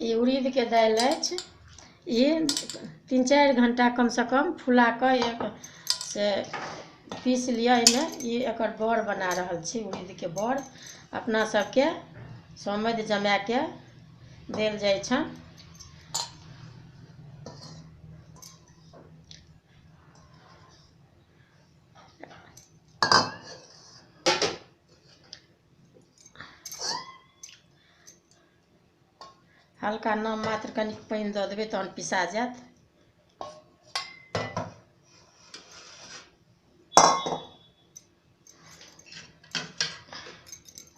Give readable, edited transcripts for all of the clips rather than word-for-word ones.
ई उड़ीदके दालि अछि। ई 3-4 घंटा कम से कम फुला कऽ एक से पीस लिअ। एहिमे ई एकर बड़ बना रहल छी, उड़ीदके बड़। अपना सबके समधि जमाके देल जाइ छनि। हल्का नाम मात्र कनिक पानि दऽ देबै तहन पिसा जायत।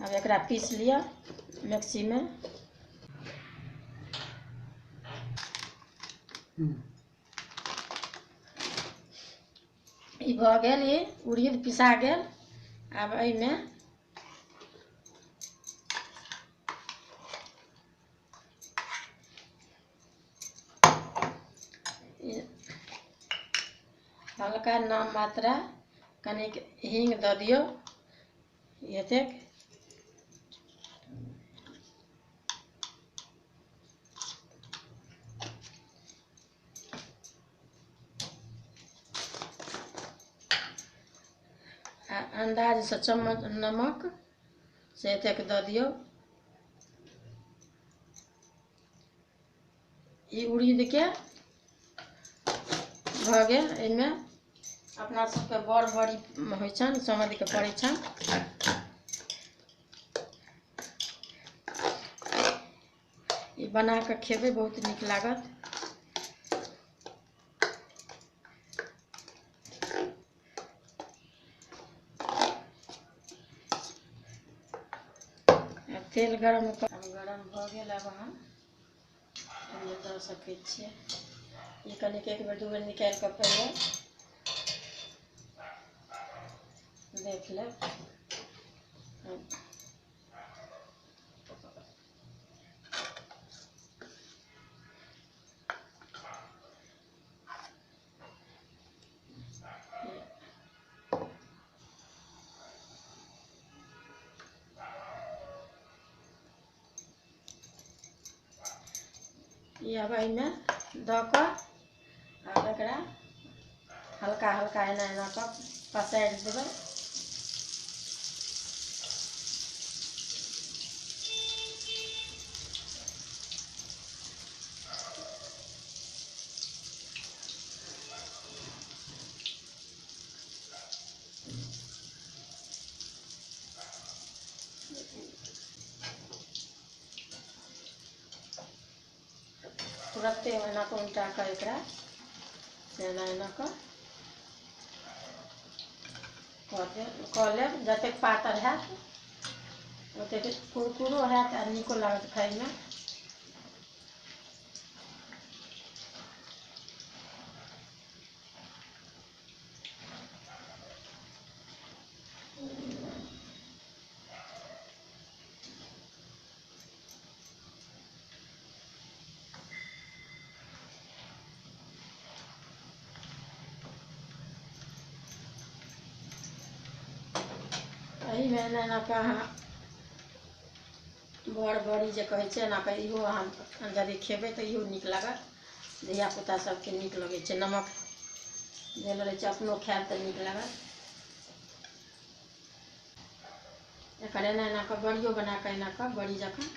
आब एकरा पीस लिअ मिक्सीमे। ई भऽ गेल, ई उड़ीद पिसा गेल। आब एहिमे हल्का नाम मात्रा कनिक हींग दऽ दियौ, एतेक। आ अन्दाजसँ चम्मच नमक से एतेक दऽ दियौ। ई उड़ीदके भऽ गेल। एहिमे अपना सबके बड़ बड़ी होइ छनि, समधिके पड़ै छनि। ई बना कऽ खेबै, बहुत नीक लागत। तेल गरम गरम भऽ गेल। आब अहाँ एहिमे दऽ सकै छियै। ई कनिक एक बेर दू बेर निकालि कऽ पहिले देख लेब। ई आब एहिमे दऽ कऽ आब एकरा हल्का हल्का एना एना कऽ पसारि देबै। तुरते एना कऽ उल्टा कऽ एकरा एना एना कऽ कऽ लेब। जतेक पातर हैत ओतेक कुरकुरो हैत आ नीको लागत खाइमे। एहिमे एना एना कऽ अहाँ बड़ बड़ी जे कहै छै एना कऽ इहो अहाँ यदि खेबै तऽ इहो नीक लागत। धियापुता सबके नीक लगै छै। नमक देल रहै छै, अपनो खायब तऽ नीक लागत। एकर एना एना कऽ बड़ियो बना कऽ एना कऽ बड़ी जकाँ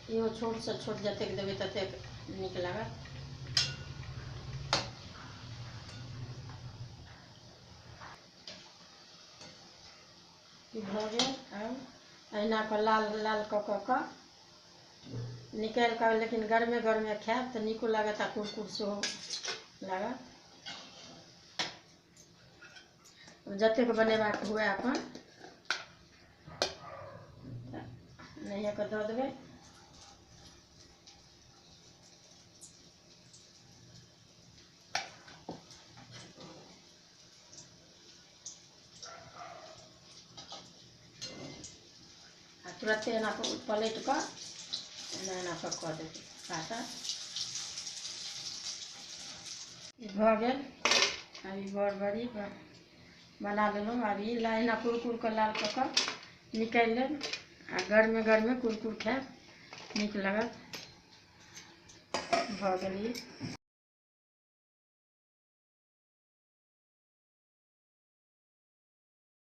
इहो छोटसँ छोट जतेक देबै ततेक नीक लागत। भऽ गेल। आब एहिना कऽ लाल लाल कऽ कऽ कऽ निकालि कऽ, लेकिन गरमे गरमे खायब तऽ नीको लागत आ कुरकुर सेहो लागत। जतेक बनेबाक हुए अपन नहिए कऽ दऽ देबै। तुरते एना कऽ पलटि कऽ एना एना कऽ कऽ देबै पातर। ई भऽ गेल। आब ई बड़ बड़ी बना लेलहुँ। आब ई एना कुरकुर कऽ लाल कऽ कऽ निकालि लेब आ गरमे गरमे कुरकुर खायब। नीक लागत। भऽ गेल।